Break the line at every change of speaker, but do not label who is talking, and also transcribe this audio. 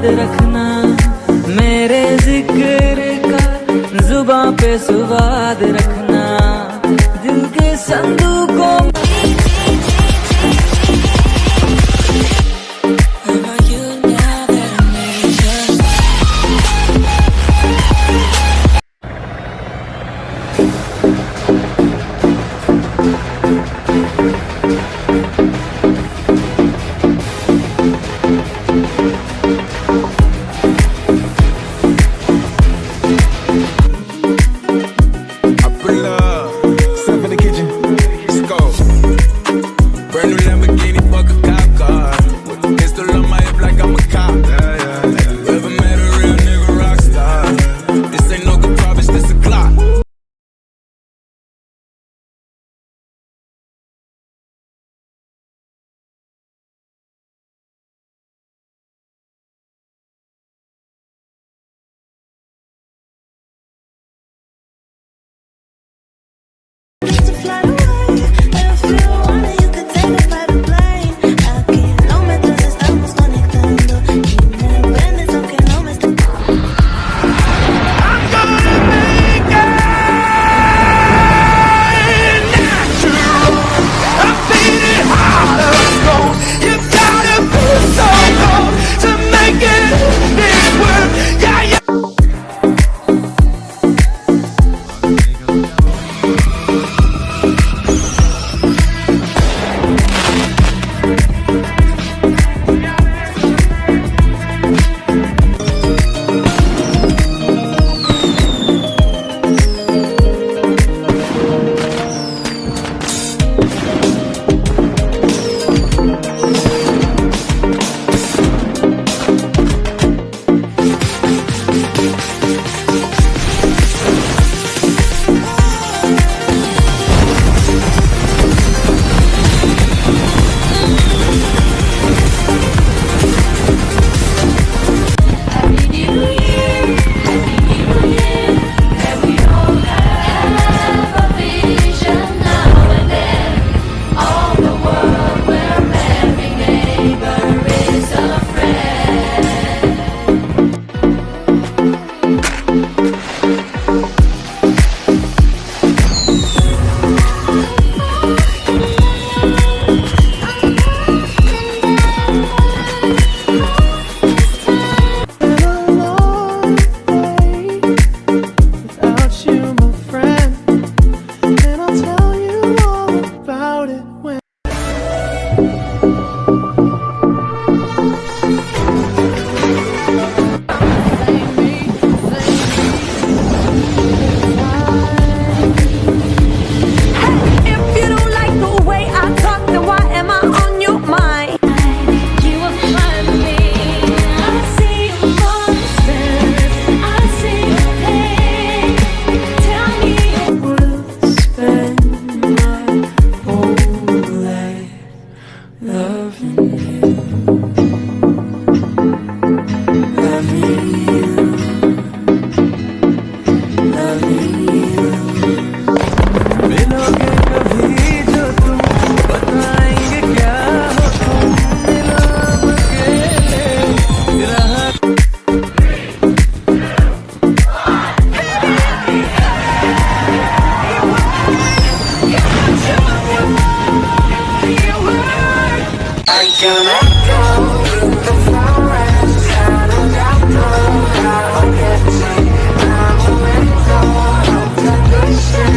याद रखना, मेरे जिक्र का जुबां पे स्वाद रखना, दिल के संदूकों. Where are you now that I need you?
I pull up, step in the kitchen. Let's go. Brand new Lamborghini, fuck a cop car. With the pistol on my hip like I'm a cop. Yeah. Have you ever met a real nigga rock star? This ain't no guitar, bitch, this a Glock.
To fly away. If you wanna, you could take a private plane. A kilómetros estamos conectando. Y me prendes aunque no me estés.
I'm gonna make it natural. I'm beating heart of stone. You gotta be so cold to make it this work. Yeah.
Happy New Year, Happy New Year. May we all have a vision now and then of the world where every neighbor is a friend.
Been a long day without you, my friend. And I'll tell you all about it when.
If you don't like the way I talk, then why am I on your mind?
You will find me. I see your monsters. I see your pain. Tell me.
Will spend my whole life loving you, loving you, loving you. मिलोगे कभी जो तुम, बताएंगे क्या हो तुम, मिलो अकेले रहा.
I can echo in the forest. I'm a window of tradition.